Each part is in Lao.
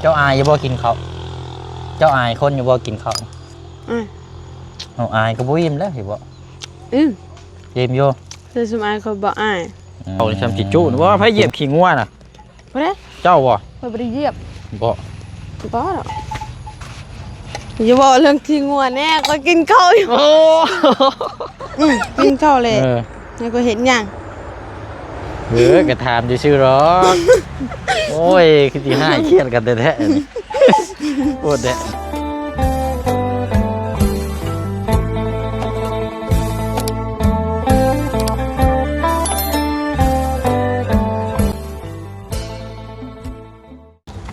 ເຈົ້າອາຍຢູ່ບໍ່ກິນເຂົ້າ? ເຈົ້າອາຍຄົນຢູ່ບໍ່ກິນເຂົ້າ? ອາຍ. ເອົາ ອາຍກໍບໍ່ອີ່ມແລ້ວ ເຫັນບໍ່? ອີ່ມ. ອີ່ມຢູ່. ແຕ່ຊຸມອາຍຂ້ອຍບໍ່ອາຍ. ອືມ ເອົາຊ່ຳຊິຈຸ ວ່າໃຜຢຽບຂີ້ງົວນະ? ຜູ້ໃດ? ເຈົ້າບໍ່? ຂ້ອຍບໍ່ໄດ້ຢຽບ. ບໍ່. ບໍ່ດອກ. ຢ່າເວົ້າເລື່ອງຂີ້ງົວແດ່ ຂ້ອຍກິນເຂົ້າຢູ່. ໂອ້ ອືມ ກິນເຂົ້າແຫຼະ. ເອີ ແລ້ວກໍເຮັດຫຍັງ? ເອີ ກໍຖາມຊື່ໆດອກ. ໂອ້ຍ ຄືຊິຮ້າຍຄຽດກັນແທ້ໆ ໂພດແທ້.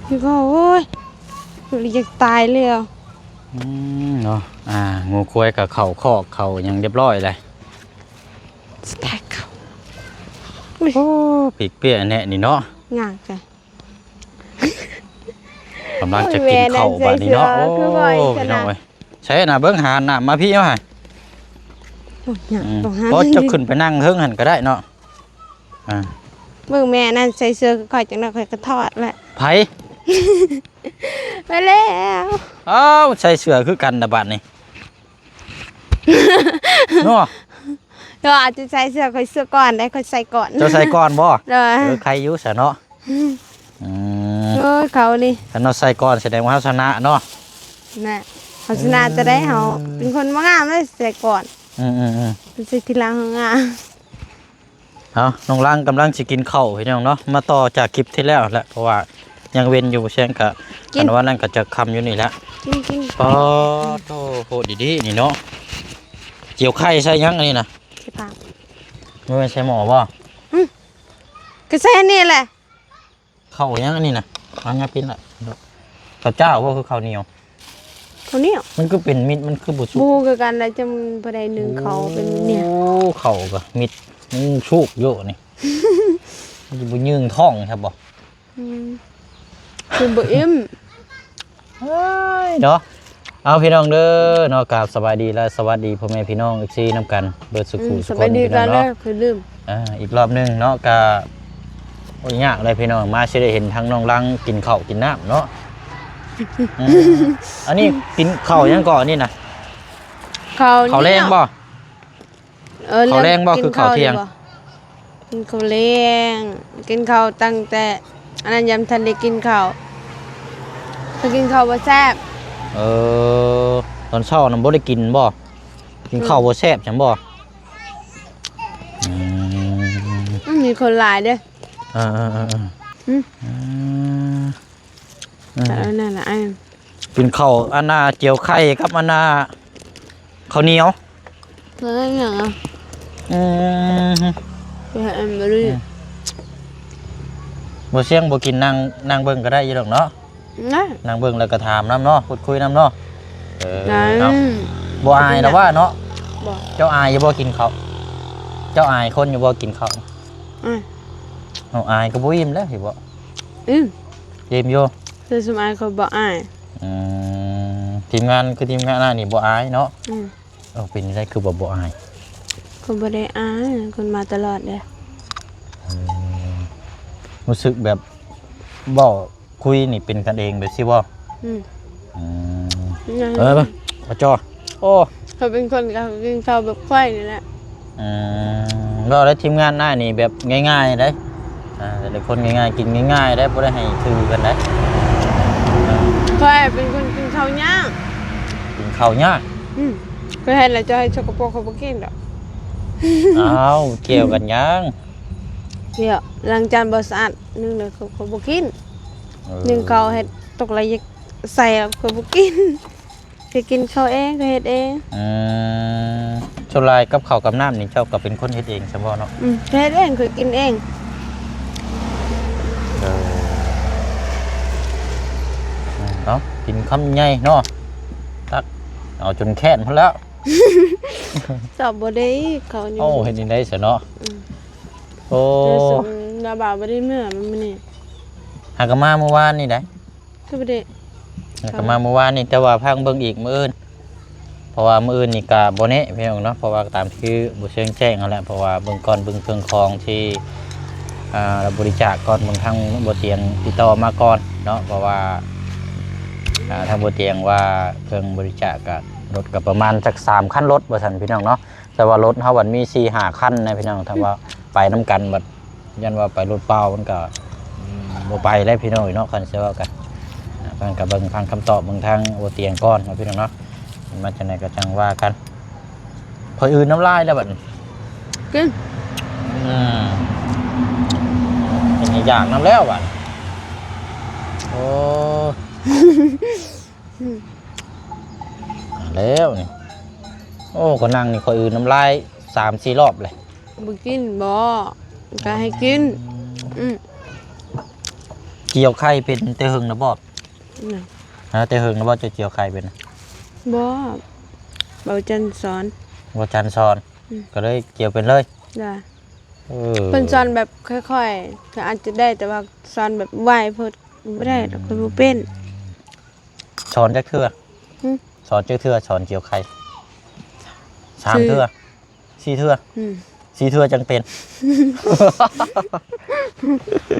ພີ່ນ້ອງເອີຍ ຢາກຕາຍແລ້ວ. ອືມ ເນາະ ອ່າ ງົວຄວາຍກໍເຂົ້າຄອກເຂົ້າຫຍັງຮຽບຮ້ອຍແລ້ວ. ສະແຕັກເຂົ້າ. ໂອ້ ປີກເປ້ຍແນະນີ້ເນາະ ຍາກແທ້. ກຳລັງຈະກິນເຂົ້າບາດນີ້ເນາະ. ໂອ້ຍ ແມ່ນ ໂອ້ ພີ່ນ້ອງເອີຍ ໃສ່ນະ ເບິ່ງ ຫານ້ຳມາພີ່ມາ. ໂອ້ຍ ຍາກ ອືມ ຕ້ອງຫາ ພໍເຈົ້າຂຶ້ນໄປນັ່ງເທິງຫັ້ນກໍໄດ້ເນາະ. ອ່າ ເບິ່ງແມ່ນັ້ນໃສ່ເສື້ອຄືຂ້ອຍ ຈັກໜ້ອຍຂ້ອຍກໍຖອດແຫຼະ. ໃຜ? ໄປແລ້ວ. ອ້າວ ໃສ່ເສື້ອຄືກັນນະບາດນີ້ ເນາະ. ກໍອາດຈະໃສ່ເສື້ອ ຂ້ອຍເສື້ອກ່ອນໄດ໋ ຂ້ອຍໃສ່ກ່ອນ. ເຈົ້າໃສ່ກ່ອນບໍ່? ໂດຍ. ເອີ ໃຄຢູ່ຊະເນາະ. ອືມ ອືມ ໂອ້ຍ ເຂົານີ້ ຄັນເຮົາໃສ່ກ່ອນ ສະແດງວ່າເຮົາຊະນະເນາະ. ນະ ເຮົາຊະນະ ອືມ ຈະໄດ້ ເຮົາເປັນຄົນບໍ່ງາມເລີຍ ໃສ່ກ່ອນ. ອືມໆໆ ໃສ່ທີຫຼັງເຮົາງາມ. ເອົາ ນ້ອງລັງກຳລັງຊິກິນເຂົ້າພີ່ນ້ອງເນາະ ມາຕໍ່ຈາກຄລິບທີ່ແລ້ວແຫຼະ ເພາະວ່າຍັງເວັນຢູ່ ແຊງກະ ກິນ ອັນວ່ານັ້ນກໍຈະຄ່ຳຢູ່ນີ້ແຫຼະ. ກິນໆ ປາດໂທ້ ໂພດດີໆນີ້ເນາະ. ຈຽວໄຂ່ໃສ່ຫຍັງອັນນີ້ນະ? ໃສ່ຜັກ. ບໍ່ແມ່ນໃສ່ໝໍ້ບໍ່? ອືມ ກໍໃສ່ອັນນີ້ແຫຼະ. ເຂົ້າຫຍັງອັນນີ້ນະ? ມາຫຍັງປິ່ນລະ? ເຂົ້າຈ້າວບໍ່ ຄືເຂົ້າໜຽວ? ເຂົ້າໜຽວ. ມັນຄືເປັນມິດ ມັນຄືບໍ່ສຸກ? ບໍ່ຮູ້ຄືກັນລະ ຈັ່ງບໍ່ໄດ້ໜຶ້ງເຂົ້າເປັນແບບນີ້. ໂອ້ ເຂົ້າກໍມິດ ມັນສຸກຢູ່ນີ້ ມັນຊິບໍ່ຍືງທ້ອງຊະບໍ່? ອືມ ຄືບໍ່ອີ່ມ. ເອີຍເນາະ ເອົາ ພີ່ນ້ອງເດີເນາະ ກາບສະບາຍດີ ແລະ ສະຫວັດດີພໍ່ແມ່ພີ່ນ້ອງ ເອັຟຊີ ນຳກັນເບິດສູ່ ອືມ ຄູ່ສູ່ຄົນ ສະບາຍດີ ພີ່ນ້ອງເນາະ. ຄືລືມ ອ່າ ອີກລອບໜຶ່ງເນາະ ກະບໍ່ຍາກເລີຍພີ່ນ້ອງ ມາຊິໄດ້ເຫັນທັງນ້ອງລັງກິນເຂົ້າກິນນ້ຳເນາະ. ອືມ ອັນນີ້ກິນເຂົ້າຫຍັງເກາະ ອັນນີ້ນະ? ເຂົ້າ ເຂົ້າແລງບໍ່? ເອີ ເຂົ້າແລງບໍ່ ຄືເຂົ້າທ່ຽງ? ກິນເຂົ້າແລງ ກິນເຂົ້າຕັ້ງແຕ່ ອັນນັ້ນ ຍັງບໍ່ທັນໄດ້ກິນເຂົ້າ ຖ້າກິນເຂົ້າບໍ່ແຊບ. ເອີ ຕອນເຊົ້ານະບໍ່ໄດ້ກິນບໍ່? ກິນເຂົ້າ ອືມ ບໍ່ແຊບຊັ້ນບໍ່? ອືມ ອືມ ມີຄົນຫຼາຍເດ້. ເອີໆໆໆ ອືມ ເອີ ເອີ ອັນນັ້ນລະ ອັນ ກິນເຂົ້າອັນນ່າ ຈຽວໄຂ່ກັບອັນນ່າ ເຂົ້າໜຽວ. ແລ້ວຫຍັງອະ? ອືມ ໄປຫາອັນບໍລິ ອືມ ບໍ່ສຽງບໍ່ກິນ ນັ່ງ ນັ່ງເບິ່ງກໍໄດ້ຢູ່ດອກເນາະ. ນະ ນັ່ງເບິ່ງແລ້ວກໍຖາມນຳເນາະ ພູດຄຸຍນຳເນາະ. ເອີ ໄດ້ ເອົາ ບໍ່ອາຍດອກວ່າເນາະ. ບໍ່ ເຈົ້າອາຍຢູ່ບໍ່ກິນເຂົ້າ? ເຈົ້າອາຍຄົນຢູ່ບໍ່ກິນເຂົ້າ? ອາຍ. ເອົາ ອາຍກໍບໍ່ອີ່ມແລ້ວ ເຫັນບໍ່? ອີ່ມ ອີ່ມຢູ່. ແຕ່ຊຸມອາຍຂ້ອຍບໍ່ອາຍ. ອືມ ທີມງານ ຄືທີມງານອ້າຍນີ້ບໍ່ອາຍເນາະ. ອືມ ເອີ ເປັນຈັ່ງໃດຄືວ່າບໍ່ອາຍ? ຂ້ອຍບໍ່ໄດ້ອາຍ ຄົນມາຕະຫຼອດເດ້. ອືມ ຮູ້ສຶກແບບເວົ້າຄຸຍນີ້ເປັນກັນເອງແບບຊີ້ບໍ່? ອືມ ອືມ ເອີ ມາຈໍ. ໂອ້ ຂ້ອຍເປັນຄົນກໍກິນເຂົ້າແບບຂ້ອຍນີ້ແຫຼະ. ອືມ ເວົ້າໄດ້ ທີມງານອ້າຍນີ້ແບບງ່າຍໆເດ້. ອ່າ ເປັນຄົນງ່າຍໆ ກິນງ່າຍໆເດ້ ບໍ່ໄດ້ໃຫ້ຖືກັນເດ້. ຂ້ອຍເປັນຄົນກິນເຂົ້າຍາກ. ກິນເຂົ້າຍາກ? ອືມ ຂ້ອຍເຮັດແລ້ວເຈົ້າໃຫ້ສົກກະປົກ ຂ້ອຍບໍ່ກິນດອກ. ອ້າວ ກ່ຽວກັນຫຍັງ? ກ່ຽວ ລ້າງຈານບໍ່ສະອາດ ໜຶ່ງເລີຍ ຂ້ອຍ ຂ້ອຍບໍ່ກິນ. ເອີ ໜຶ່ງເຂົ້າເຮັດຕົກລະຢາກໃສ່ ຂ້ອຍບໍ່ກິນ. ໄປກິນເຂົ້າເອງ ກໍເຮັດເອງ. ອືມ ສ່ວນຫຼາຍກັບເຂົ້າກັບນ້ຳນີ້ ເຈົ້າກໍເປັນຄົນເຮັດເອງຊະບໍ່ເນາະ? ອືມ ເຮັດເອງ ຂ້ອຍກິນເອງ. ເອີ ເອົາ ກິນຄຳໃຫຍ່ເນາະ ຕັກເອົາຈົນແຄ້ນພຸ້ນແລ້ວ. ສອບບໍ່ໄດ້ເຂົ້ານີ້. ເອົ້າ ເຮັດຈັ່ງໃດຊະເນາະ? ອືມ ໂອ້ ລາວບໍ່ໄດ້ເມືອມື້ນີ້ ຫາກໍມາມື້ວານນີ້ໄດ໋. ຄືບໍ່ໄດ້ ແລ້ວກໍມາມື້ວານນີ້ ແຕ່ວ່າພັງເບິ່ງອີກມື້ອື່ນ ເພາະວ່າມື້ອື່ນນີ້ກະບໍ່ແນ່ພີ່ນ້ອງເນາະ ເພາະວ່າຕາມທີ່ບໍ່ເຊີງແຈ້ງຫັ້ນແຫຼະ ເພາະວ່າເບິ່ງກ່ອນ ເບິ່ງເຄື່ອງຂອງທີ່ ອ່າ ບະລິຈາກກ່ອນ ເບິ່ງທາງບໍ່ສຽງຕິດຕໍ່ມາກ່ອນເນາະ ເພາະວ່າ ອ່າ ທາງບໍ່ຕຽງວ່າເຄື່ອງບໍລິຈາກກະລົດກະປະມານຈັກສາມຄັນລົດວ່າຊັ້ນພີ່ນ້ອງເນາະ ແຕ່ວ່າລົດເຮົາບັດມີສີ່ຫ້າຄັນນະພີ່ນ້ອງ ຖ້າວ່າໄປນຳກັນບັດ ຢ້ານວ່າໄປລົດເປົ່າມັນກະ ອືມ ບໍ່ໄປແລ້ວພີ່ນ້ອງເນາະ ຄັນຊິເວົ້າກັນ ອ່າ ເພິ່ນກະເບິ່ງຟັງຄຳຕອບເບິ່ງທາງບໍ່ຕຽງກ່ອນເນາະພີ່ນ້ອງເນາະ ມັນມາຈັ່ງໃດກະຈັ່ງວ່າກັນ ຂ້ອຍອື່ນນ້ຳລາຍແລ້ວບັດນີ້ ກິນ ອືມ ເປັນຫຍັງຢາກນຳແລ້ວບັດນີ້ ໂອ້ ອືມ ມາແລ້ວນີ້ ໂອ້ ກໍນັ່ງນີ້ຂ້ອຍອື່ນນ້ຳລາຍສາມສີ່ລອບເລີຍ ບໍ່ກິນບໍ? ກະໃຫ້ກິນ ອືມ ອືມ ກ່ຽວໄຂ່ເປັນແຕ່ເຫິງແລ້ວບໍ? ນະ ຮະ ແຕ່ເຫິງແລ້ວບໍ ເຈົ້າກ່ຽວໄຂ່ເປັນ? ບໍ່ ເບົາຈັນສອນ ເບົາຈັນສອນ ອືມ ກໍເລີຍກ່ຽວເປັນເລີຍ ດາ ເອີ ເພິ່ນສອນແບບຄ່ອຍໆ ກໍອາດຈະໄດ້ ແຕ່ວ່າສອນແບບໄວໂພດ ບໍ່ໄດ້ດອກ ຂ້ອຍບໍ່ເປັນ ສອນຈັກເທື່ອ? ຫື? ສອນຈັກເທື່ອ? ສອນກ່ຽວໄຂ່ ສາມເທື່ອ ສີ່ເທື່ອ ອືມ ສີ່ເທື່ອຈັ່ງເປັນ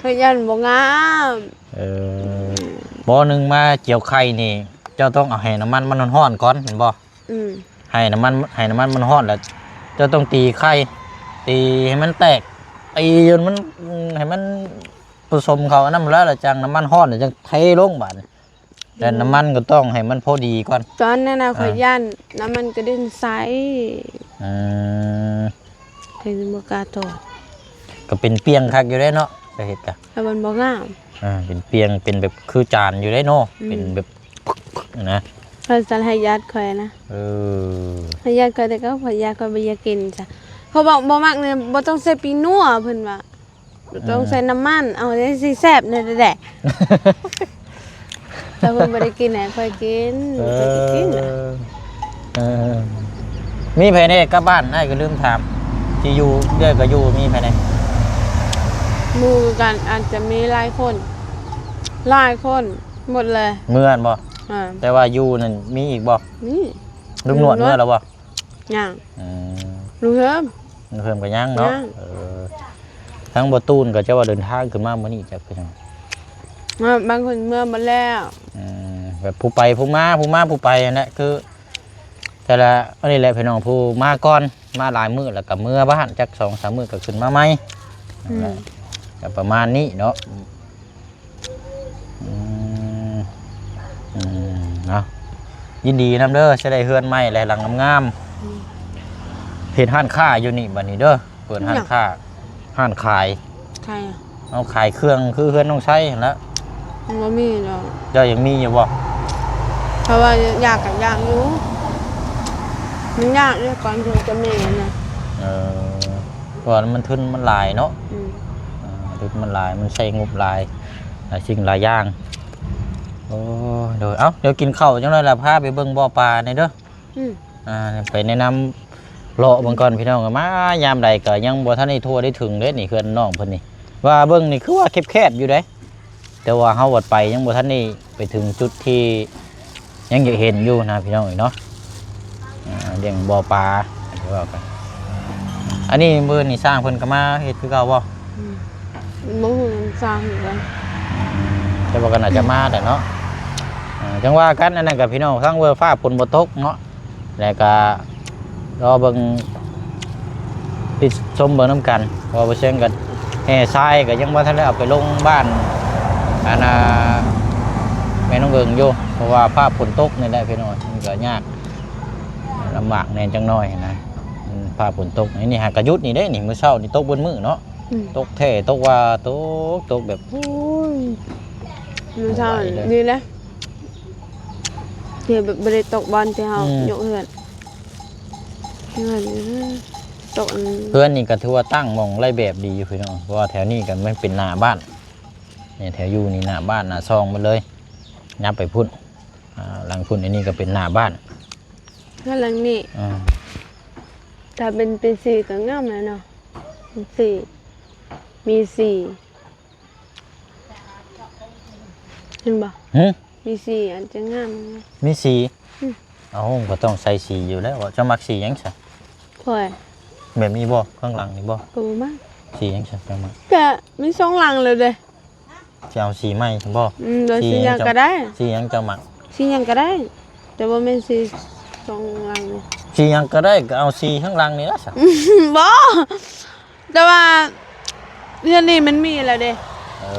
ເພິ່ນຢ້ານບໍ່ງາມ ເອີ ບໍ່ ໜຶ່ງມາກ່ຽວໄຂ່ນີ້ ເຈົ້າຕ້ອງເອົາໃຫ້ນ້ຳມັນມັນຮ້ອນໆກ່ອນ ແມ່ນບໍ່? ອືມ ໃຫ້ນ້ຳມັນ ໃຫ້ນ້ຳມັນມັນຮ້ອນແລ້ວ ເຈົ້າຕ້ອງຕີໄຂ່ ຕີໃຫ້ມັນແຕກ ຕີຈົນມັນ ໃຫ້ມັນປະສົມເຂົ້າອັນນັ້ນແລ້ວ ແລ້ວຈັ່ງນ້ຳມັນຮ້ອນ ແລ້ວຈັ່ງເທລົງບາດນີ້ ແຕ່ນ້ຳມັນກໍຕ້ອງໃຫ້ມັນພໍດີກ່ອນ ຕອນນັ້ນນະ ອ່າ ຂ້ອຍຢ້ານນ້ຳມັນກະເດັນໃສ່ ອືມ ເພິ່ນບໍ່ກ້າຖອດ ກໍເປັນປ່ຽງຄັກຢູ່ເດ້ເນາະ ໄປເຮັດກະ ແຕ່ມັນບໍ່ງາມ ອ່າ ເປັນປ່ຽງ ເປັນແບບຄືຈານຢູ່ເດ້ເນາະ ອືມ ເປັນແບບ ນະ ເພິ່ນສັ່ນໃຫ້ຍາດຂ້ອຍນະ ເອີ ໃຫ້ຍາດຂ້ອຍ ແຕ່ກໍຂ້ອຍ ຍາດຂ້ອຍບໍ່ຢາກກິນຊະ ເຂົາບອກບໍ່ມັກນີ້ ບໍ່ຕ້ອງໃສ່ປີ້ນົວ ເພິ່ນວ່າ ບໍ່ຕ້ອງໃສ່ນ້ຳມັນ ເອີ ເອົາແຕ່ຊິແຊບແດ່ໆ ແຕ່ເພິ່ນບໍ່ໄດ້ກິນໃຫ້ຂ້ອຍກິນ ເອີ ຂ້ອຍກໍກິນລະ ເອີ ມີໃຜແດ່ກັບບ້ານ? ອ້າຍກໍລືມຖາມ ທີ່ຢູ່ ເອື້ອຍກໍຢູ່ ມີໃຜແດ່? ໝູ່ກັນອາດຈະມີຫຼາຍຄົນ ຫຼາຍຄົນ ໝົດເລີຍ ເມືອຫັ້ນບໍ່? ອ່າ ແຕ່ວ່າຢູ່ນັ້ນມີອີກບໍ່? ມີ ລຸງໜວດເມືອແລ້ວບໍ່? ຍັງ ອືມ ລຸງເຮີມ ລຸງເຮີມກໍຍັງເນາະ ຍັງ ເອີ ທາງບໍ່ຕູນກໍຈະວ່າເດີນທາງຂຶ້ນມາມື້ນີ້ຈັກຄືຫຍັງ ມາ ບາງຄົນເມືອໝົດແລ້ວ ອືມ ແບບຜູ້ໄປຜູ້ມາ ຜູ້ມາຜູ້ໄປຫັ້ນແຫຼະ ຄືແຕ່ລະ ອັນນີ້ແຫຼະພີ່ນ້ອງ ຜູ້ມາກ່ອນ ມາຫຼາຍມື້ແລ້ວກໍເມືອບ້ານ ຈັກສອງສາມມື້ກໍຂຶ້ນມາໃໝ່ ອືມ ນັ້ນແຫຼະ ກໍປະມານນີ້ເນາະ. ອືມ ອືມ ເນາະ ຍິນດີນຳເດີ ຊິໄດ້ເຮືອນໃໝ່ແລະ ຫຼັງງາມໆ ອືມ ເຮັດຮ້ານຄ້າຢູ່ນີ້ບັດນີ້ເດີ ເປີດຮ້ານຄ້າ ຮ້ານຂາຍ ຂາຍ ເອົາຂາຍເຄື່ອງຄືເຮືອນນ້ອງໄຊຫັ້ນລະ ບໍ່ມີດອກ ເຈົ້າຍັງມີຢູ່ບໍ່? ເພາະວ່າຢາກກໍຢາກຢູ່ ມັນຍາກເດ້ ກ່ອນທີ່ຈະມີນະ ເອີ ເພາະວ່າມັນທຶນມັນຫຼາຍເນາະ ອືມ ເອີ ທຶນມັນຫຼາຍ ມັນໃຊ້ງົບຫຼາຍ ຫຼາຍສິ່ງຫຼາຍຢ່າງ ໂອ້ ໂດຍ ເອົ້າ ດຽວກິນເຂົ້າຈັກໜ້ອຍລະ ພາໄປເບິ່ງບໍ່ປາແດ່ເດີ ອືມ ອ່າ ໄປແນະນຳເລາະເບິ່ງກ່ອນ ອືມ ພີ່ນ້ອງ ມາຍາມໃດກໍຍັງບໍ່ທັນໄດ້ທົ່ວໄດ້ເຖິງເດ້ນີ້ ເຮືອນນ້ອງເພິ່ນນີ້ ວ່າເບິ່ງນີ້ຄືວ່າແຄບໆຢູ່ເດ້ ແຕ່ວ່າເຮົາບັດໄປຍັງບໍ່ທັນໄດ້ໄປເຖິງຈຸດທີ່ຍັງຢາກເຫັນຢູ່ນະພີ່ນ້ອງເອີຍເນາະ ອ່າ ລ້ຽງບໍ່ປາ ອັນນີ້ເວົ້າກັນ ອັນນີ້ມື້ນີ້ຊ່າງເພິ່ນກໍມາເຮັດຄືເກົ່າບໍ່? ອືມ ບໍ່ຮູ້ນຳຊ່າງຄືກັນ ແຕ່ວ່າກໍໜ້າຈະມາແຫຼະເນາະ ອ່າ ຈັ່ງວ່າກັນ ອັນນັ້ນກໍພີ່ນ້ອງ ທັງເວີຟ້າຝົນບໍ່ຕົກເນາະ ແລ້ວກໍລໍເບິ່ງ ຕິດຊົມເບິ່ງນຳກັນ ເພາະວ່າບໍ່ແຊງກັນ ແຫ່ຊາຍກໍຍັງບໍ່ທັນໄດ້ເອົາໄປລົງບ້ານ ອັນນ່າ ແມ່ນ້ອງເອີງຢູ່ ເພາະວ່າຟ້າຝົນຕົກນີ້ແຫຼະພີ່ນ້ອງ ມັນກໍຍາກ ລຳບາກແດ່ຈັກໜ້ອຍນະ ອືມ ຟ້າຝົນຕົກ ນີ້ຫາກະຢຸດນີ້ເດ້ນີ້ ມື້ເຊົ້ານີ້ຕົກເບິດມື້ເນາະ ອືມ ຕົກແທ້ຕົກວ່າ ຕົກ ຕົກແບບ ໂອ້ຍ ມື້ເຊົ້ານີ້ແຫຼະ ທີ່ແບບບໍ່ໄດ້ຕົກບ່ອນທີ່ເຮົາ ອືມ ຍົກເຮືອນ ເຮືອນນີ້ຕົກອັນ ເຮືອນນີ້ກໍຖືວ່າຕັ້ງໝ່ອງໄດ້ແບບດີຢູ່ພີ່ນ້ອງ ເພາະວ່າແຖວນີ້ກໍມັນເປັນໜ້າບ້ານ ນີ້ແຖວຢູ່ນີ້ໜ້າບ້ານໜ້າຊ່ອງໝົດເລີຍ ຍັບໄປພຸ້ນ ອ່າ ຫຼັງພຸ້ນ ອັນນີ້ກໍເປັນໜ້າບ້ານ ເຮືອນຫຼັງນີ້ ອ່າ ຖ້າເປັນເປັນສີກໍງາມແຫຼະເນາະ ເປັນສີ ມີສີ ເຫັນບໍ່? ຫື? ມີສີ ອາດຈະງາມ ມີສີ? ອືມ ເອົ້າ ກໍຕ້ອງໃສ່ສີຢູ່ແລ້ວ ເຈົ້າມັກສີຫຍັງຊະ? ຂ້ອຍ ແບບນີ້ບໍ່? ຂ້າງຫຼັງນີ້ບໍ່? ກໍບໍ່ມັກ ສີຫຍັງຊະເຈົ້າມັກ? ກະມີສອງຫຼັງແລ້ວເດ້ ຊິເອົາສີໃໝ່ບໍ່? ອືມ ໂດຍ ສີຫຍັງກໍໄດ້ ສີຫຍັງເຈົ້າມັກ? ສີຫຍັງກໍໄດ້ ແຕ່ບໍ່ແມ່ນສີສອງຫຼັງນີ້. ສີຫຍັງກໍໄດ້ ກໍເອົາສີຂ້າງຫຼັງນີ້ລະຊະ. ບໍ່ ແຕ່ວ່າເຮືອນນີ້ມັນມີແລ້ວເດ້. ເອີ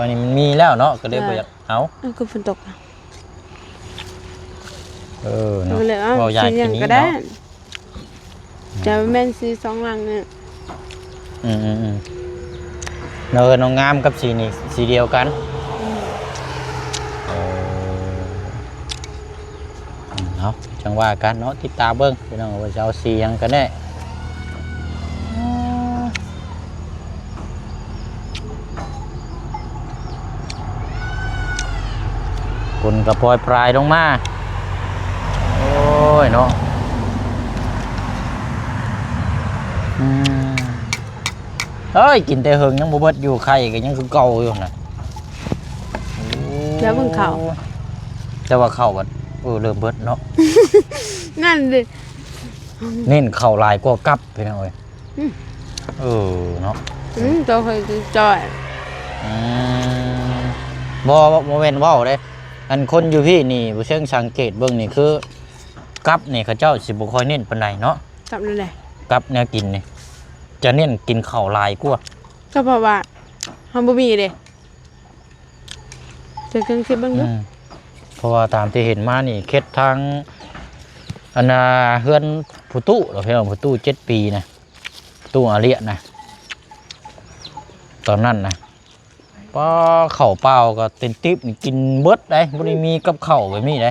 ອັນນີ້ມັນມີແລ້ວເນາະ ກໍເລີຍ ເອີ ບໍ່ຢາກເອົາ. ເອີ ຄືຝົນຕົກ. ເອີ ເນາະ ກໍເລີຍເອົາ ເວົ້າຢ່າງ ສີຫຍັງກໍໄດ້ ເນາະ. ຈະແມ່ນສີສອງຫຼັງນີ້. ອືມໆໆ ນ້ອງເອີ ນ້ອງງາມກັບສີນີ້ ສີດຽວກັນ. ອືມ ເອີ ເອົາ ຈັ່ງວ່າກັນເນາະ ຕິດຕາມເບິ່ງພີ່ນ້ອງ ວ່າຈະເອົາສີຫຍັງກັນແນ່. ຝົນກໍໂປຍປາຍລົງມາ. ໂອ້ຍເນາະ ອືມ ເອີຍ ກິນແຕ່ເຫິງຍັງບໍ່ເບິດຢູ່ ໄຂ່ກໍຍັງຄືເກົ່າຢູ່ນະ. ໂອ້ຍ ແລ້ວເບິ່ງເຂົ້າ ແຕ່ວ່າເຂົ້າບັດ ເອີ ເລີ່ມເບິດເນາະ. ນັ້ນເດ້ ເນັ້ນເຂົ້າຫຼາຍກວ່າກັບ ພີ່ນ້ອງເອີຍ. ອືມ ເອີເນາະ ອືມ ໂຕຂ້ອຍຈ່ອຍ. ອືມ ບໍ່ ບໍ່ແມ່ນເວົ້າເດ້ ອັນຄົນຢູ່ພີ້ນີ້ ບໍ່ເຊີງສັງເກດເບິ່ງນີ້ ຄືກັບນີ້ເຂົາເຈົ້າຊິບໍ່ຄ່ອຍເນັ້ນປານໃດເນາະ. ກັບແນວໃດ? ກັບແນວກິນນີ້ ຈະເນັ້ນກິນເຂົ້າຫຼາຍກວ່າ. ກໍເພາະວ່າເຮົາບໍ່ມີເດ້. ຈະເບິ່ງເບິ່ງດູ ອືມ ເພາະວ່າຕາມທີ່ເຫັນມານີ້ ເຂດທາງ ອັນນ່າ ເຮືອນພໍ່ຕູ້ເນາະ ພີ່ນ້ອງ ພໍ່ຕູ້ເຈັດປີນະ ຕູ້ອາລຽນະ ຕອນນັ້ນນະ ປ້າ ເຂົ້າເປົ່າກໍເຕັມຕິບນີ້ ກິນເບິດເດ້ ບໍ່ໄດ້ມີກັບເຂົ້າແບບນີ້ເດ້.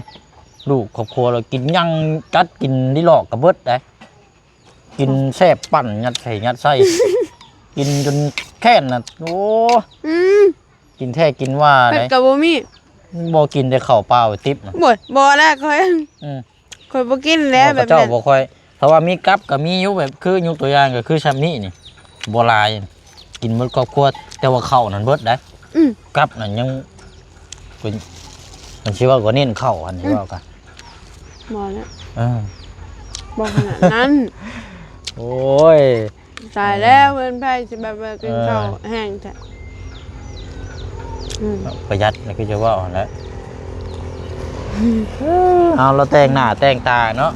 ລູກຄອບຄົວລາວກິນຫຍັງ ຈັດກິນລີຫຼອກກໍເບິດເດ້. ກິນແຊບ ປັ່ນຍັດໃສ່ ຍັດໃສ່ ກິນຈົນແຄ້ນນະ. ໂອ້ ອືມ ກິນແທ້ກິນວ່າ ເຜັດໄດ໋ ກໍບໍ່ມີ ບໍ່ກິນແຕ່ເຂົ້າເປົ່າຕິບນະ. ໂອ້ຍ ບໍ່ແລ້ວຂ້ອຍ ອືມ ຂ້ອຍບໍ່ກິນແລ້ວແບບນັ້ນ. ເຈົ້າບໍ່ຄ່ອຍ ຖ້າວ່າມີກັບກໍມີຢູ່ ແບບຄືຍົກຕົວຢ່າງກໍຄືຊ່ຳນີ້ນີ້ ບໍ່ຫຼາຍ ກິນໝົດຄອບຄົວ ແຕ່ວ່າເຂົ້ານັ້ນເບິດໄດ໋. ອືມ ກັບນັ້ນຍັງ ເພິ່ນ ເພິ່ນຊິເວົ້າກໍເນັ້ນເຂົ້າຫັ້ນ ອືມ ເວົ້າກະ ບໍ່ແລ້ວ ເອີ ບໍ່ຂະໜາດນັ້ນ. ໂອ້ຍ ຕາຍແລ້ວ ເອີ ເພິ່ນໃຜຊິແບບວ່າກິນເຂົ້າ ເອີ ແຮງແທ້. ອືມ ປະຢັດນະ ຄືຈະເວົ້າຫັ້ນແຫຼະ. ເອົາ ລາວແຕ່ງໜ້າແຕ່ງຕາເນາະ.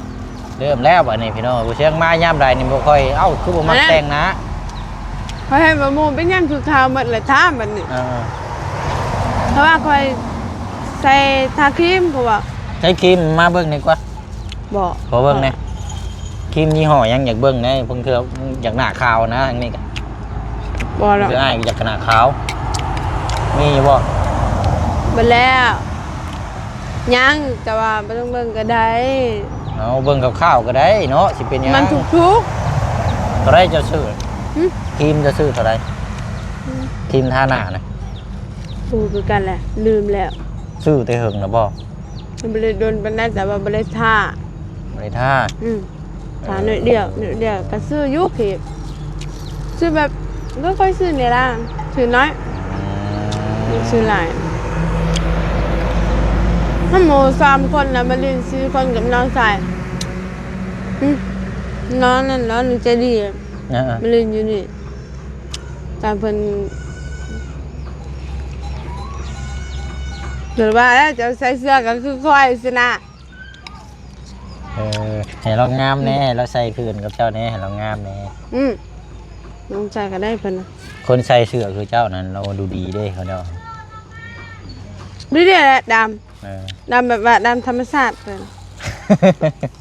ເລີ່ມແລ້ວບັດນີ້ພີ່ນ້ອງ ຜູ້ຊຽງມາຍາມໃດນີ້ບໍ່ຄ່ອຍ ເອົ້າ ຄືບໍ່ມັກແຕ່ງໜ້າ. ຂ້ອຍເຫັນວ່າໝູ່ເປັນຫຍັງຄືຂາວໝົດລະ ຖາມບັດນີ້. ເອີ ເພາະວ່າຂ້ອຍໃສ່ທາຄຣີມ ເພາະວ່າ ໃຊ້ຄຣີມມາເບິ່ງດີກວ່າ. ບໍ່ ຂໍເບິ່ງແດ່ ຄຣີມຍີ່ຫໍ້ຫຍັງ ຢາກເບິ່ງແດ່ ເພິ່ນຄືຢາກໜ້າຂາວນະ. ອັນນີ້ກໍບໍ່ດອກ ຄືອ້າຍຢາກໜ້າຂາວ. ມີຢູ່ບໍ່? ເບິດແລ້ວ. ຍັງ ແຕ່ວ່າບໍ່ຕ້ອງເບິ່ງກໍໄດ້. ເອົາ ເບິ່ງຄ່າວໆກໍໄດ້ເນາະ ຊິເປັນຫຍັງ. ມັນຖືກໆ ເທົ່າໃດເຈົ້າຊື້? ຫຶ? ຄຣີມເຈົ້າຊື້ເທົ່າໃດ? ຫຶ? ຄຣີມທາໜ້ານະ. ບໍ່ຮູ້ຄືກັນແຫຼະ ລືມແລ້ວ. ຊື້ແຕ່ເຫິງແລ້ວບໍ່? ມັນບໍ່ໄດ້ດົນປານໃດ ແຕ່ວ່າບໍ່ໄດ້ທາ. ບໍ່ໄດ້ທາ? ອືມ. ທາໜ້ອຍດຽວ ເອີ ໜ້ອຍດຽວກໍຊື້ຢູ່ເຂດ ຊື້ແບບ ບໍ່ຄ່ອຍຊື້ໃນຮ້ານ ຊື້ໜ້ອຍ. ອືມ ຊື້ຫຼາຍ. ເຮົາໝູ່ສາມຄົນນະ ມາຫຼິ້ນສີ່ຄົນກັບນ້ອງຊາຍ. ອືມ ນ້ອງນັ້ນ ນ້ອງໃຈດີ ເອີ ມາຫຼິ້ນຢູ່ນີ້. ຕາເພິ່ນ ເພິ່ນວ່າແລ້ວ ເຈົ້າໃສ່ເສື້ອກໍຄືຂ້ອຍຊີ້ນະ. ເອີ ໃຫ້ລາວງາມແດ່ ອືມ ໃຫ້ລາວໃສ່ຄືກັນກັບເຈົ້າແດ່ ໃຫ້ລາວງາມແດ່. ອືມ ນ້ອງໃສ່ກໍໄດ້ເພິ່ນນະ. ຄົນໃສ່ເສື້ອຄືເຈົ້ານັ້ນ ລາວດູດີເດ້ ເຂົາເຈົ້າ. ດູດີແຫຼະ ດຳ. ເອີ ດຳແບບວ່າດຳທຳມະຊາດເພິ່ນ.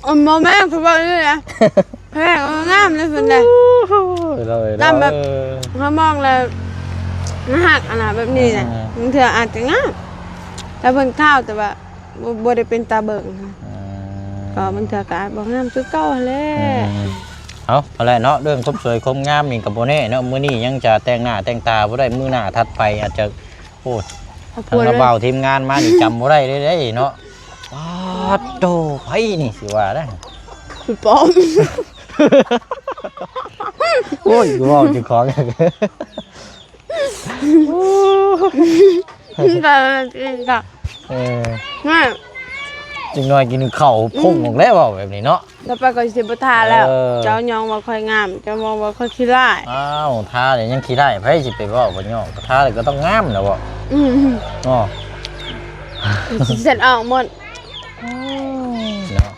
ໂອ້ ບໍ່ແມ່ນ ຄືເວົ້ານີ້ນະ ແພງງາມເລີຍເພິ່ນນະ. ໂອ້ໂຫ ດຳແບບ ເອີ ເຮົາມອງແລ້ວໜ້າຮັກຫັ້ນນະ ແບບນີ້ນະ. ເອີ ບາງເທື່ອອາດຈະງາມ ແຕ່ເພິ່ນຂາວ ແຕ່ວ່າ ບໍ່ ບໍ່ໄດ້ເປັນຕາເບິ່ງ. ອືມ ກໍບາງເທື່ອກໍອາດບໍ່ງາມຄືເກົ່າຫັ້ນແຫຼະ. ອືມ ເອົາ ຫັ້ນແຫຼະເນາະ ເລື່ອງຄວາມສວຍຄວາມງາມນີ້ກໍບໍ່ແນ່ເນາະ. ມື້ນີ້ຍັງຈະແຕ່ງໜ້າແຕ່ງຕາບໍ່ໄດ້ ມື້ໜ້າຖັດໄປອາດຈະ ໂອ້ຍ ທາງນ້າບ່າວທີມງານມານີ້ຈຳບໍ່ໄດ້ເດ້ເນາະ. ປາດໂທ້ ໃຜນີ້ຊິວ່າໄດ້ ຄືປ້ອມ. ໂອ້ຍ ເວົ້າເຈົ້າຂອງ ເອີ ແມ່ ຈັກໜ້ອຍກິນເຂົ້າພຸ້ງອອກແລ້ວ ເວົ້າແບບນີ້ເນາະ. ຕໍ່ໄປຂ້ອຍຊິບໍ່ທາແລ້ວ. ເອີ ເຈົ້າຍ້ອງວ່າຂ້ອຍງາມ ເຈົ້າມອງວ່າຂ້ອຍຂີ້ຮ້າຍ. ອ້າວ ທາແລ້ວຍັງຂີ້ຮ້າຍ ໃຜຊິໄປເວົ້າວ່າຍ້ອງ ທາແລ້ວກໍຕ້ອງງາມແລ້ວເນາະ. ອືມ ອໍ ຊິສັນອອກໝົດ. ໂອ້ຍ ເນາະ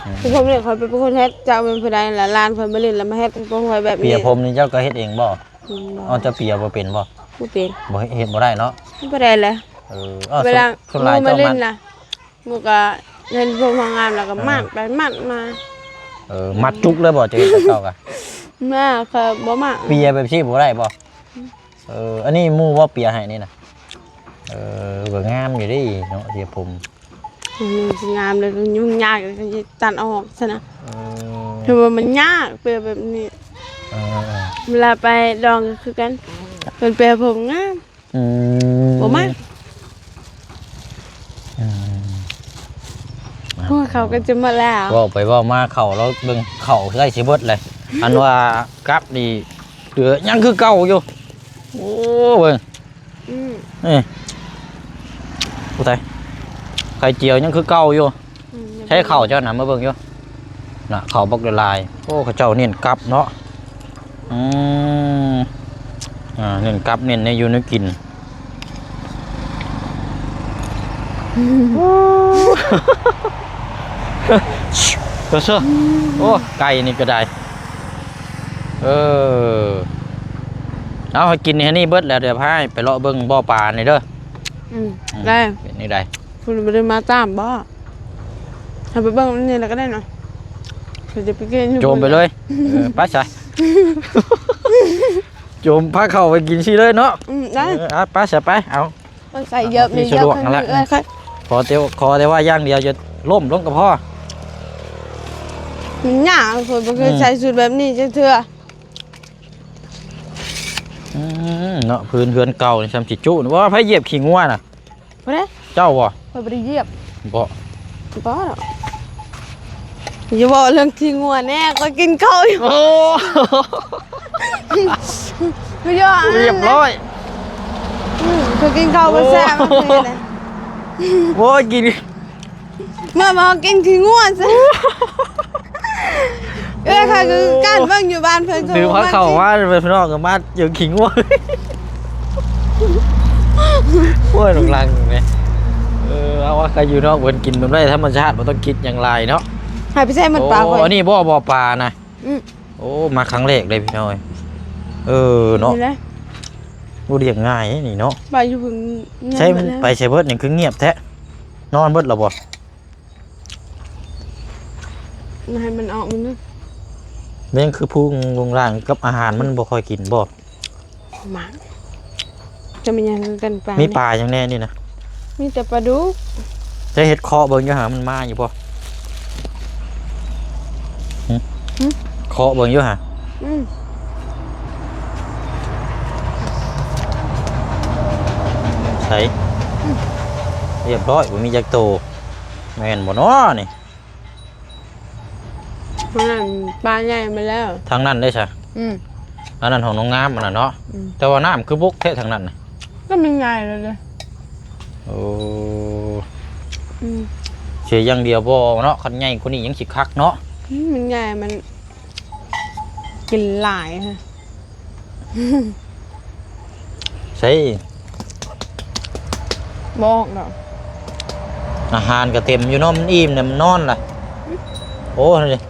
ອືມ ຄືຜົມນີ້ ຂ້ອຍເປັນຄົນເຮັດ ຈັກແມ່ນຜູ້ໃດລະ ຫຼານຂ້ອຍມາຫຼິ້ນລະມາເຮັດຜົມຂ້ອຍແບບນີ້. ເປີຍຜົມນີ້ເຈົ້າກໍເຮັດເອງບໍ່? ອືມ ບໍ່. ເອົາ ເຈົ້າເປີຍບໍ່ເປັນບໍ່? ບໍ່ເປັນ. ບໍ່ເຮັດ ເຮັດບໍ່ໄດ້ເນາະ? ບໍ່ໄດ້ແຫຼະ. ເອີ ເວລາ ສ່ວນຫຼາຍເຈົ້າມັກ ເວລາໝູ່ມາຫຼິ້ນນະ ໝູ່ກໍເຫັນຜົມເຮົາງາມແລ້ວກໍມັດ ເອີ ໄປມັດມາ. ເອີ ມັດຈຸກເລີຍບໍ່? ເຈົ້າເຮັດແຕ່ເກົ່າກະ ມາ ຂ້ອຍບໍ່ມັກ. ເປີຍແບບຊີ້ບໍ່ໄດ້ບໍ່? ເອີ ອັນນີ້ໝູ່ບໍ່ເປີຍໃຫ້ນີ້ນະ? ເອີ ກໍງາມຢູ່ເດ້ເນາະ ເປີຍຜົມ. ອືມ ງາມເລີຍ ຫຍຸ້ງຍາກເລີຍ ຕັດອອກຊັ້ນນະ. ເອີ ຖືວ່າມັນຍາກ ເປີຍແບບນີ້. ເອີ ເວລາໄປດອງກໍຄືກັນ ເພິ່ນເປີຍຜົມງາມ. ອືມ ບໍ່ມັກ. ອືມ ໂອ້ຍ ເຂົ້າກໍຈະໝົດແລ້ວ. ເວົ້າໄປເວົ້າມາ ເຂົ້າລາວເບິ່ງ ເຂົ້າໃກ້ຊິເບິດເລີຍ. ອັນວ່າກັບນີ້ເຫຼືອຍັງຄືເກົ່າຢູ່. ໂອ້ ເບິ່ງ ອືມ ນີ້ ຜູ້ໃດ ໄຂ່ຈຽວຍັງຄືເກົ່າຢູ່. ອືມ ໃຊ້ເຂົ້າເຈົ້ານະ ມາເບິ່ງຢູ່ນະ ເຂົ້າບັກຫຼາຍໆ. ໂອ້ ເຂົາເຈົ້າເນັ້ນກັບເນາະ. ອືມ ອ່າ ເນັ້ນກັບ ເນັ້ນແນວຢູ່ແນວກິນ. ໂອ້ ໄກ່ນີ້ກໍໄດ້. ເອີ ເອົາ ໃຫ້ກິນອັນນີ້ເບິດແລ້ວ ດຽວພາໄປເລາະເບິ່ງບໍ່ປານີ້ເດີ. ອືມ ອືມ ໄດ້ ເປັນຈັ່ງໃດ? ເພິ່ນບໍ່ໄດ້ມາຕາມບໍ່? ເຮົາໄປເບິ່ງອັນນີ້ແລ້ວກໍໄດ້ເນາະ ເຮົາຈະໄປກິນຢູ່ ໂຈມໄປເລີຍ. ເອີ ໄປຊະ ໂຈມພາເຂົ້າໄປກິນຊີ້ເລີຍເນາະ. ອືມ ໄດ້ ເອີ ໄປຊະ ໄປ ເອົາ ມັນໃສ່ເຍອະ ທີ່ສະດວກຫັ້ນແຫຼະ. ເອີ ຂໍແຕ່ ຂໍແຕ່ວ່າຢ່າງດຽວຢ່າລົ້ມລົງກໍພໍ. ມັນຍາກ ຂ້ອຍບໍ່ເຄີຍ ອືມ ໃສ່ຊຸດແບບນີ້ຈັກເທື່ອ. ອືມ ເນາະ ພື້ນເຮືອນເກົ່ານີ້ຊ່ຳຊິຈຸ ວ່າໃຜຢຽບຂີ້ງົວນະ? ຜູ້ໃດ? ເຈົ້າບໍ່? ຂ້ອຍບໍ່ໄດ້ຢຽບ. ບໍ່ ບໍ່ດອກ. ຢ່າເວົ້າເລື່ອງຂີ້ງົວແນ່ ຂ້ອຍກິນເຂົ້າຢູ່. ໂອ້ ບໍ່ຢອກ ຮຽບຮ້ອຍ. ອືມ ຂ້ອຍກິນເຂົ້າບໍ່ແຊບ. ໂອ້ ໂອ້ຍ ກິນ ມາ ມາກິນຂີ້ງົວຊະ. ເອື້ອຍຂ້ອຍຄືກັນ ເບິ່ງຢູ່ບ້ານເພິ່ນ ຖືພາເຂົ້າມາ ເພິ່ນນ້ອງກໍມາຢູ່ຂີ້ງົວ. ໂອ້ຍ ລຸງລັງນີ້ ເອີ ເອົາວ່າໃຄຢູ່ນອກ ເພິ່ນກິນແບບໄດ້ທຳມະຊາດ ບໍ່ຕ້ອງຄິດຫຍັງຫຼາຍເນາະ. ໃຫ້ໄປໃສ່ມັນປາ. ໂອ້ ຂ້ອຍ ອັນນີ້ບໍ່ ບໍ່ປານະ. ອືມ ໂອ້ ມາຄັ້ງແລກເດ້ພີ່ນ້ອງ. ເອີ ເນາະ ນີ້ແຫຼະ ບໍ່ລຽບງ່າຍນີ້ເນາະ. ໄປຢູ່ເພິ່ນ ໃສ ໄປໃສເບິດ ຫຍັງຄືງຽບແທ້? ນອນເບິດແລ້ວບໍ່? ໃຫ້ມັນອອກມັນນະ. ແມ່ນຄືພຸງລຸງລັງກັບອາຫານມັນບໍ່ຄ່ອຍກິນບໍ່? ໝາກ ຈະມີຫຍັງຄືກັນປາ ມີປາຫຍັງແນ່ນີ້ນະ? ມີແຕ່ປາດຸກ. ຈະເຮັດເຄາະເບິ່ງຢູ່ຫາ ມັນມາຢູ່ບໍ່? ຫຶ? ຫຶ? ເຄາະເບິ່ງຢູ່ຫາ. ອືມ ໃສ? ອືມ ຮຽບຮ້ອຍ ບໍ່ມີຈັກໂຕ. ແມ່ນບໍ່ນໍນີ້? ອັນນັ້ນປາໃຫຍ່ມາແລ້ວ. ທາງນັ້ນເດ້ຊະ? ອືມ ອັນນັ້ນຂອງນ້ອງງາມ ອັນນັ້ນເນາະ. ອືມ ແຕ່ວ່ານ້ຳຄືບົກແທ້ທາງນັ້ນນະ. ກໍມັນໃຫຍ່ແລ້ວເດ້. ໂອ້ ອືມ ເສຍຢ່າງດຽວບໍ່ເນາະ ຄັນໃຫຍ່ກວ່ານີ້ຍັງຊິຄັກເນາະ. ອືມ ມັນໃຫຍ່ ມັນກິນຫຼາຍຮະ. ໃສ? ບໍ່ອອກດອກ. ອາຫານກໍເຕັມຢູ່ເນາະ ມັນອີ່ມແລ້ວ ມັນນອນລະ. ໂອ້ ນີ້ ອ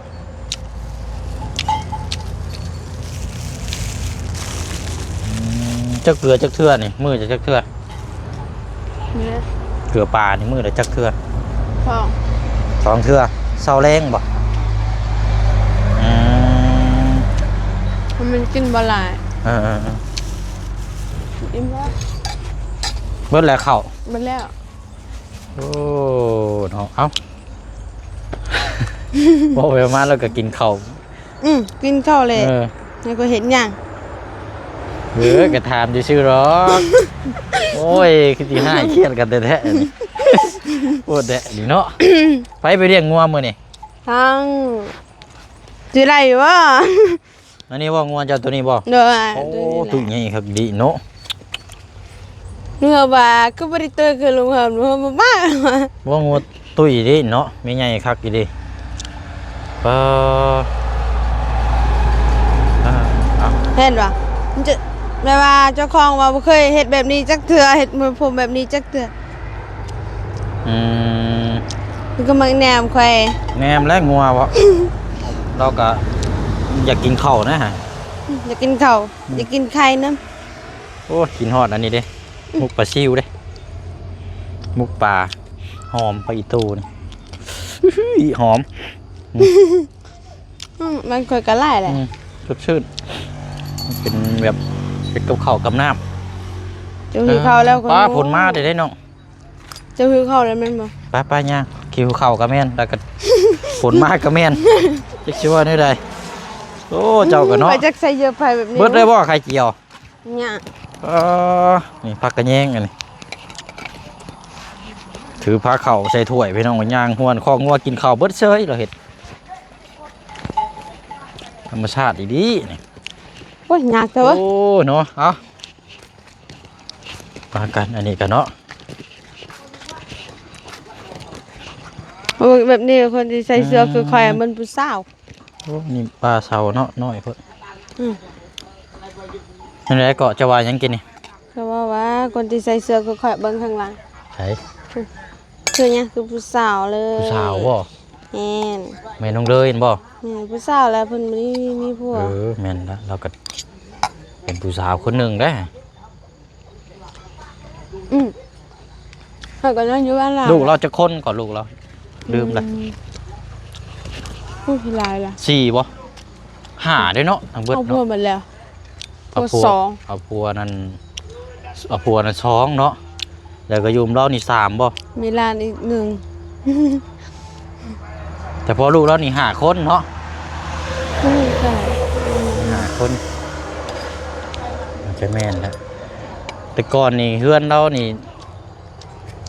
ືມ ເຈົ້າເກືອຈັກເທື່ອນີ້? ມື້ຈະຈັກເທື່ອ? ເກືອປານີ້ມື້ລະຈັກເທື່ອ? ສອງ ສອງເທື່ອ. ເຊົ້າແລງບໍ່? ອືມ ມັນກິນບໍ່ຫຼາຍ. ເອີໆໆ ອີ່ມແລ້ວ. ເບິດແລ້ວເຂົ້າ? ເບິດແລ້ວ. ໂອ້ ເນາະ ເອົ້າ ເວົ້າໄປມາແລ້ວກໍກິນເຂົ້າ. ອືມ ກິນເຂົ້າແຫຼະ. ເອີ ແລ້ວກໍເຮັດຫຍັງ? ເອີ ກໍຖາມຊື່ໆດອກ. ໂອ້ຍ ຄືຊິຮ້າຍຄຽດກັນແທ້ໆນີ້. ໂອດແດະນີ້ເນາະ. ໃຜໄປລ້ຽງງົວມື້ນີ້? ທັງ ຊິໄດ້ຢູ່ບໍ່? ອັນນີ້ບໍ່ ງົວເຈົ້າໂຕນີ້ບໍ່? ໂດຍ. ໂອ້ ໂຕໃຫຍ່ຄັກດີເນາະ. ເຮົາວ່າຄືບໍ່ໄດ້ໂຕຄືລຸງເຮີມ ເຮົາບໍ່ມາ. ບໍ່ ງົວຕຸ້ຍເດ້ເນາະ ແມ່ໃຫຍ່ຄັກອີ່ຫຼີ. ປາ ເຫັນບໍ່? ມັນຈະ ແບບວ່າເຈົ້າຂອງວ່າບໍ່ເຄີຍເຮັດແບບນີ້ຈັກເທື່ອ ເຮັດມວຍຜົມແບບນີ້ຈັກເທື່ອ. ອືມ ມັນກໍມັກແນມຂ້ອຍ ແນມແລະງົວເບາະ ລາວກໍຢາກກິນເຂົ້ານະ ຢາກກິນເຂົ້າ ອືມ ຢາກກິນໄຂ່ນຳ. ໂອ້ຍ ກິນຮອດອັນນີ້ເດ້ ອືມ ໝົກປາຊິວເດ້ ໝົກປາ ຫອມ ຜັກອີ່ຕູ່ນີ້ ຫອມ ອືມ ອືມ ມັນຂ້ອຍກໍຫຼາຍແຫຼະ ອືມ ສົດຊື່ນ ເປັນແບບເຮັດກັບເຂົ້າກັບນ້ຳ ເຈົ້າຫິວເຂົ້າແລ້ວກໍ ປ້າ ຝົນມາໄດ້ເດ້ນ້ອງ ເຈົ້າຫິວເຂົ້າແລ້ວແມ່ນບໍ່? ໄປໆ ຍ່າງ ຫິວເຂົ້າກໍແມ່ນ ແລ້ວກໍຝົນມາກໍແມ່ນ ຈັກຊິວ່າແນວໃດ ໂອ້ ເຈົ້າກໍເນາະ ຂ້ອຍຈັກໃສ່ເຫຍື່ອໄປແບບນີ້ ເບິດເລີຍບໍ່ໄຂ່ຈຽວ? ຍາກ ເອີ ນີ້ຜັກກະແຍງອັນນີ້ ຖືພາເຂົ້າໃສ່ຖ້ວຍ ພີ່ນ້ອງ ຍ່າງຮວນຄອກງົວກິນເຂົ້າເບິດເຊີຍ ລາວເຮັດ ທຳມະຊາດອີ່ຫຼີນີ້ ໂອ້ຍ ຍາກແທ້ເວີ້ຍ ໂອ້ ເນາະ ເອົາ ປາກັນ ອັນນີ້ກັນເນາະ ໂອ້ຍ ແບບນີ້ຄົນທີ່ໃສ່ເສື້ອຄືຂ້ອຍ ອືມ ມັນຜູ້ສາວ ໂອ້ ນີ້ປາເຊົາເນາະ ນ້ອຍໂພດ ອືມ ຈັ່ງໃດເກາະ ຈະວ່າຫຍັງກິນນີ້? ເຂົາເວົ້າວ່າຄົນທີ່ໃສ່ເສື້ອຄືຂ້ອຍ ເບິ່ງຂ້າງຫຼັງ ໃຜ? ຄືຫຍັງ ຄືຜູ້ສາວເລີຍ ຜູ້ສາວບໍ່? ແມ່ນ ແມ່ນ້ອງເລີຍແມ່ນບໍ່? ແມ່ນ ຜູ້ສາວແລ້ວ ເພິ່ນບໍ່ໄດ້ມີ ມີຜົວ ເອີ ແມ່ນລະ ລາວກໍເປັນຜູ້ສາວຄົນໜຶ່ງເດ້ ອືມ ຂ້ອຍກໍນອນຢູ່ບ້ານລາວ ລູກລາວຈັກຄົນກໍ ລູກລາວ ລືມລະ ອືມ ໂອ້ຍ ຫຼາຍລະ ສີ່ບໍ່? ຫ້າເດ້ເນາະ ທັງເບິດ ເອົາຜົວ ເນາະ ໝົດແລ້ວ ເອົາຜົວ ຜົວສອງ ເອົາຜົວນັ້ນ ເອົາຜົວນັ້ນສອງເນາະ ແລ້ວກໍຢູ່ນຳລາວນີ້ສາມບໍ່? ມີຫຼານອີກໜຶ່ງ ແຕ່ພໍ່ລູກລາວນີ້ຫ້າຄົນເນາະ ອືມ ໃຊ່ ຫ້າຄົນ ອາດຈະແມ່ນແຫຼະ ແຕ່ກ່ອນນີ້ເຮືອນລາວນີ້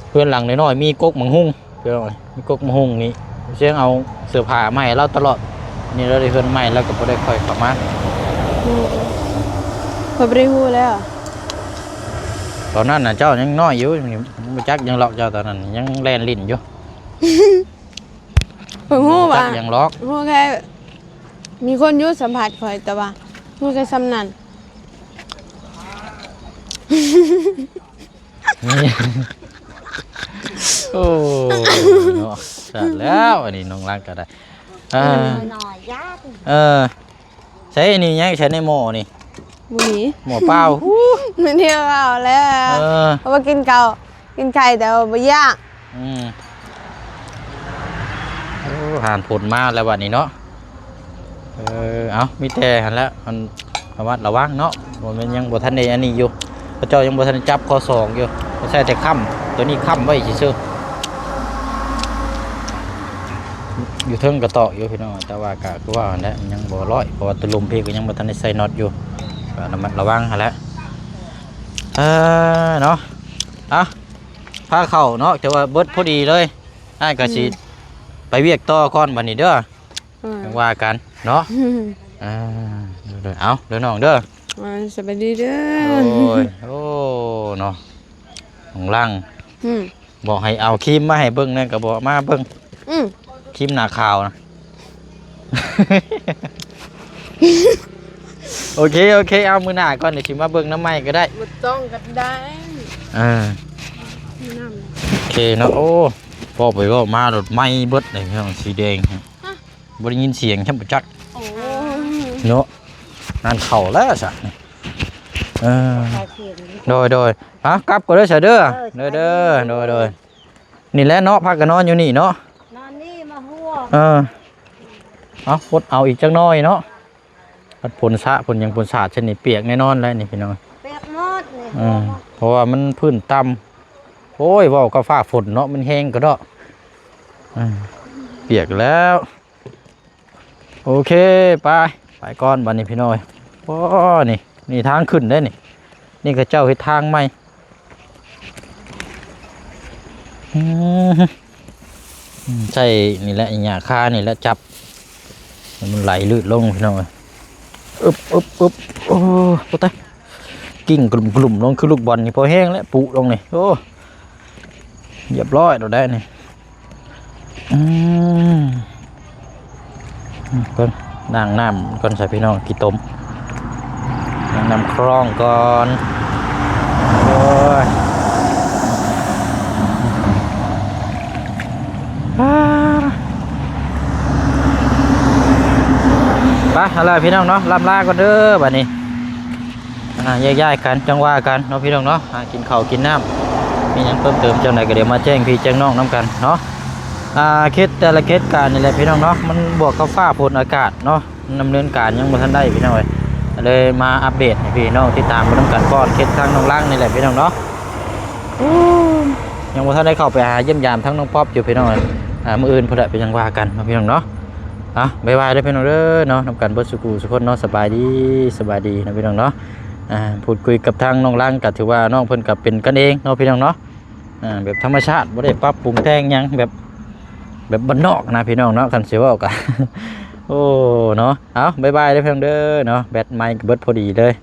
ເຮືອນຫຼັງນ້ອຍໆ ມີກົກໝາກຫຸ່ງ ພີ່ນ້ອງເອີຍ ມີກົກໝາກຫຸ່ງນີ້ ສຽງເອົາເສື້ອຜ້າມາໃຫ້ລາວຕະຫຼອດ ນີ້ລາວໄດ້ເຮືອນໃໝ່ ລາວກໍບໍ່ໄດ້ຄ່ອຍເຂົ້າມາ ອືມ ຂ້ອຍບໍ່ໄດ້ຮູ້ແລ້ວ ຕອນນັ້ນນະເຈົ້າຍັງນ້ອຍຢູ່ ບໍ່ຈັກຫຍັງຫຼອກ ເຈົ້າຕອນນັ້ນຍັງແລ່ນຫຼິ້ນຢູ່ ຂ້ອຍຮູ້ວ່າ ບໍ່ຈັກຫຍັງຫຼອກ ຮູ້ແຄ່ມີຄົນຢູ່ສຳພາດຂ້ອຍ ແຕ່ວ່າຮູ້ແຄ່ສ່ຳນັ້ນ. ໂອ້ ເນາະ ສາດແລ້ວ ອັນນີ້ນ້ອງລັງກໍໄດ້ ເອີ ເອີ ນ້ອຍໆ ຢ້ານ ເອີ ໃສ່ນີ້ຍັງໃສ່ໃນໝໍ້ນີ້ ບໍ່ມີ ໝໍ້ເປົ່າ ມັນເດວເອົາແລ້ວ ເອີ ເອົາມາກິນເຂົ້າ ກິນໄຂ່ແຕ່ວ່າບໍ່ຢາກ ອືມ ໂອ້ ຫານຝົນມາແລ້ວບັດນີ້ເນາະ ເອີ ເອົາ ມີແຕ່ຫັ້ນແຫຼະ ອັນ ລະມັດລະວັງເນາະ ບໍ່ແມ່ນ ຍັງບໍ່ທັນໄດ້ອັນນີ້ຢູ່ ເຂົາເຈົ້າຍັງບໍ່ທັນໄດ້ຈັບ ຄ.ສອງ ຢູ່ ກໍໃຊ້ແຕ່ຄ້ຳ ໂຕນີ້ຄ້ຳໄວ້ຊື່ໆ ຢູ່ເທິງກະຕອກຢູ່ພີ່ນ້ອງ ແຕ່ວ່າກະຄືວ່າຫັ້ນແຫຼະ ມັນຍັງບໍ່ຮ້ອຍ ເພາະວ່າໂຕລຸ່ມພີ້ກໍຍັງບໍ່ທັນໄດ້ໃສ່ນັອດຢູ່ ກໍລະມັດລະວັງຫັ້ນແຫຼະ ເອີ ເນາະ ເອົາ ພາເຂົ້າເນາະ ແຕ່ວ່າເບິດພໍດີເລີຍ ອ້າຍກໍຊິ ອືມ ໄປວຽກຕໍ່ກ່ອນບັດນີ້ເດີ ເອີ ຈັ່ງວ່າກັນເນາະ ອືມ ອ່າ ເອົາເດີນ້ອງເດີ ອ່າ ສະບາຍດີເດີ ໂອ້ຍ ໂອ້ ເນາະ ຂອງຫຼັງ ອືມ ບອກໃຫ້ເອົາຄຣີມມາໃຫ້ເບິ່ງແດ່ ກໍບໍ່ມາເບິ່ງ ອືມ ຄຣີມໜ້າຂາວນະ ໂອເຄ ໂອເຄ ເອົາ ມື້ໜ້າກ່ອນ ດຽວຊິມາເບິ່ງນຳໃໝ່ກໍໄດ້ ບໍ່ຕ້ອງກໍໄດ້ ເອີ ໂອເຄເນາະ ໂອ້ ເວົ້າໄປເວົ້າມາລົດໄໝ້ເບິດເລີຍ ເລື່ອງສີແດງ ຮະ ບໍ່ໄດ້ຍິນສຽງຊ້ຳບໍ່ຈັກ ໂອ້ຍ ເນາະ ງານເຂົ້າແລ້ວຊະ ເອີ ໂດຍ ໂດຍ ເອົາ ກັບກ່ອນເດີຊະເດີ ເອີ ເດີ ເດີ ໂດຍ ໂດຍ ນີ້ແຫຼະເນາະ ພາກັນນອນຢູ່ນີ້ເນາະ ນອນນີ້ມາຫົວ ເອີ ເອົາ ອົດເອົາອີກຈັກໜ້ອຍເນາະ ພັດຝົນສະ ຝົນຫຍັງ ຝົນສາດຊັ້ນນີ້ ປຽກແນ່ນອນແຫຼະນີ້ພີ່ນ້ອງ ປຽກໝົດນີ້ ເອີ ເພາະວ່າມັນພື້ນຕ່ຳ ໂອ້ຍ ເວົ້າກັບຟ້າຝົນເນາະ ມັນແຮງກະເດາະ ເອີ ປຽກແລ້ວ ໂອເຄ ໄປ ໄປກ່ອນບັດນີ້ພີ່ນ້ອງເອີຍ ໂອ້ ນີ້ ນີ້ທາງຂຶ້ນເດ້ນີ້ ນີ້ເຂົາເຈົ້າເຮັດທາງໃໝ່ ອືມ ໃຊ້ນີ້ແຫຼະ ຫຍ້າຄານີ້ແຫຼະຈັບ ໃຫ້ມັນໄຫຼລື່ນລົງພີ່ນ້ອງເອີຍ ອຶບ ອຶບ ອຶບ ໂອ້ ໂອ້ຕາຍ ກິ່ງກະລຸມໆລົງ ຄືລູກບອນນີ້ ພໍແຮງແລ້ວ ປຸລົງນີ້ ໂອ້ ຮຽບຮ້ອຍໂລດໄດ໋ນີ້ ອືມ ເບິ່ງ ລ້າງນ້ຳກ່ອນຊະພີ່ນ້ອງ ຂີ້ຕົມ ລ້າງນ້ຳຄລອງກ່ອນ ໂອ້ຍ ອ່ະ ເອົາລະພີ່ນ້ອງເນາະ ລ່ຳລາກ່ອນເດີບັດນີ້ ອ່າ ແຍກຍ້າຍກັນ ຈັ່ງວ່າກັນເນາະພີ່ນ້ອງເນາະ ຫາກິນເຂົ້າກິນນ້ຳ ມີຫຍັງເພີ່ມເຕີມຈັ່ງໃດກໍດຽວມາແຈ້ງພີ່ແຈ້ງນ້ອງນຳກັນເນາະ ອ່າ ເຂດແຕ່ລະເຂດການນີ້ແຫຼະພີ່ນ້ອງເນາະ ມັນບວກກັບຟ້າຝົນອາກາດເນາະ ດຳເນີນການຍັງບໍ່ທັນໄດ້ພີ່ນ້ອງເອີຍ ກໍເລີຍມາອັບເດດໃຫ້ພີ່ນ້ອງຕິດຕາມເບິ່ງນຳກັນກ່ອນ ເຂດທາງໜອງລັງນີ້ແຫຼະພີ່ນ້ອງເນາະ ຍັງບໍ່ທັນໄດ້ເຂົ້າໄປຫາຢ້ຽມຢາມທາງນ້ອງປັອບຢູ່ພີ່ນ້ອງເອີຍ ອ່າ ມື້ອື່ນພຸ້ນແຫຼະ ເປັນຫຍັງວ່າກັນເນາະພີ່ນ້ອງເນາະ ອ່ະ ບາຍບາຍເດີພີ່ນ້ອງເດີເນາະ ນຳກັນເບິດສູ່ຄູ່ສູ່ຄົນເນາະ ສະບາຍດີ ສະບາຍດີເນາະພີ່ນ້ອງເນາະ ອ່າ ພູດຄຸຍກັບທາງນ້ອງລັງກໍຖືວ່ານ້ອງເພິ່ນກໍເປັນກັນເອງເນາະພີ່ນ້ອງເນາະ ອ່າ ແບບທຳມະຊາດ ບໍ່ໄດ້ປັບປຸງແຕ່ງຫຍັງ ແບບ ແບບບ້ານນອກນະພີ່ນ້ອງເນາະ ຄັນຊິເວົ້າກໍ ໂອ້ ເນາະ ເອົາ ບາຍບາຍເດີພີ່ນ້ອງເດີເນາະ ແບັດໄມກະເບິດພໍດີເລີຍ